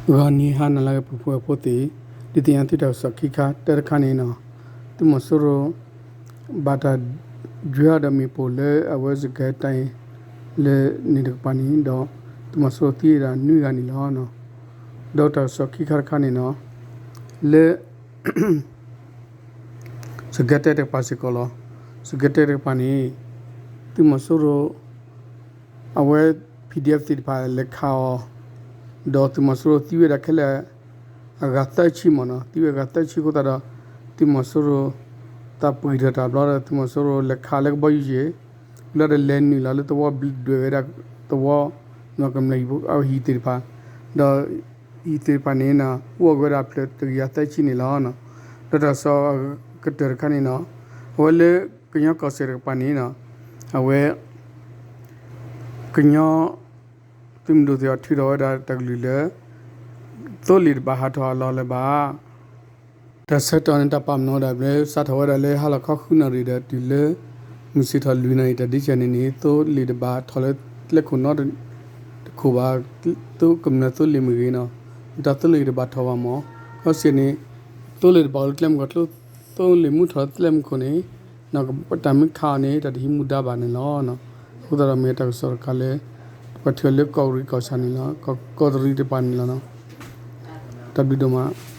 ဂီၤနံၤဟါနၤလၢအဂ့ၤ ပုၢ်ဖိဝဲၢ်ဖိသ့ၣ်, ဒုးသ့ၣ်ညါသုတၢ်ကစီၣ်ခံခါ တၢတခါန့ၣ်နီၤ, သုးမီၤစိရိၤ ဘၣ်တၢ်ယွဲအီၤဒီးမ့ၣ်ပိၢ်လၢအဝဲစကဲတၢ်အံၤ လၢန့ၣ်တကပၤန့ၣ်ဒီး သုးမီၤစိရိၤသံဝဲဒၣ်နွံဂၤန့ၣ်လီၤ. ဒီးတၢ်ကစီၣ်ခံခါတခါန့ၣ်နီၤ, လၢ စကဲတဲတကပၤစ့ၢ်ကီးလီၤ. စကဲတဲတကပၤန့ၣ် သုးမီၤစိရိၤ အဝဲ PDF သ့ၣ်တဖၣ်လဲၤခးအီၤ ဒီးသုးမီၤစိရိၤသံဝဲဒၣ်ခဲလၢာ် အဂၤသၢဆံမ့ၢ်နီၤ, သံဝဲအဂၤသၢဆံအဃိသတးဒီး သုးမီၤစိရိၤ သးပှ့ၤထီၣ်တၢ်ဘျီဒီး သုးမီၤစိရိၤလဲၤခးလၢကဘီယူၤယံၤ လၢတလဲၤနုာ်လီၤလၢသဝီဒွဲၣ်ဝဲဒၣ်သဝီ နီၢ်ကမျၢၢ်ဟံၣ်သ့ၣ်တဖၣ်, ဒီးဟံၣ်သ့ၣ်တဖၣ်န့ၣ် အိၣ်ဝဲဒၣ်ဖျၢၣ်တကယၤသၢဆံန့ၣ်လီၤ. ဒီးတၢ်ကစီၣ်ကတၢၢ်တခါန့ၣ်နီၤ, အဝဲလၢကညီကီၢ်စဲၣ်တကပၤန့ၣ်နီၤ, အဝဲ ကညီ သုးမုၢ်ဒိၣ်သ့ၣ်အီၤထုးထီၣ်ဝဲဒၣ်တၢ်ကလုၢ်လၢ သိလ့ၣ်တဘၣ်ဟးထီၣ်အလီၢ်လၢၤဘၣ်. တၢ်ဆၢကတီၢ်န့ၣ် တၢ်ပာ်ပနီၣ်ဝဲဒၣ်လၢ စးထီၣ်ဝဲဒၣ်လၢဟါလီၤခီဃုနၣ်ရံၣ်ဒီးတုၤလၢ မုၢ်ဆ့ၣ်ထီၣ်လွံၢ်နၣ်ရံၣ်တၢ်ဒ့စၢ်န့ၣ်န့ၣ် သိလ့ၣ်တဘၣ်ထီၣ်လၢကျဲခိၣ်နီတခိၣ်ဘၣ်, သိကမျၢၢ်သိလ့ၣ်မ့ၢ်ဂ့ၤနီၤ, တၢ်သိလ့ၣ်တဘၣ်ထီၣ်ဘၣ်မ့ၢ်, ခီဆ့န့ၣ် သိလ့ၣ်တဘၣ်အိၣ်လၢကျဲမုၢ်ကီၢ် သိလ့ၣ်မုၢ်ထီၣ်လၢကျဲမုၢ်ခိၣ်န့ၣ် တၢ်မ့ၢ်ခးအီၤန့ၣ် တၢ်တဟံးမူဒါဘၣ်န့ၣ်လီၤ. အဃိသတးဒီးမ့ၢ်တၢ်ကစီၣ်တခါလၢ ပှၤထုးလၢကီၢ်ရံၣ်ကီၢ်ဆၣ်န့ၣ်လီၤ, ကီၢ်ရံၣ်တကပၤန့ၣ်လီၤ. တၢ်ဘျုးဒိၣ်မး.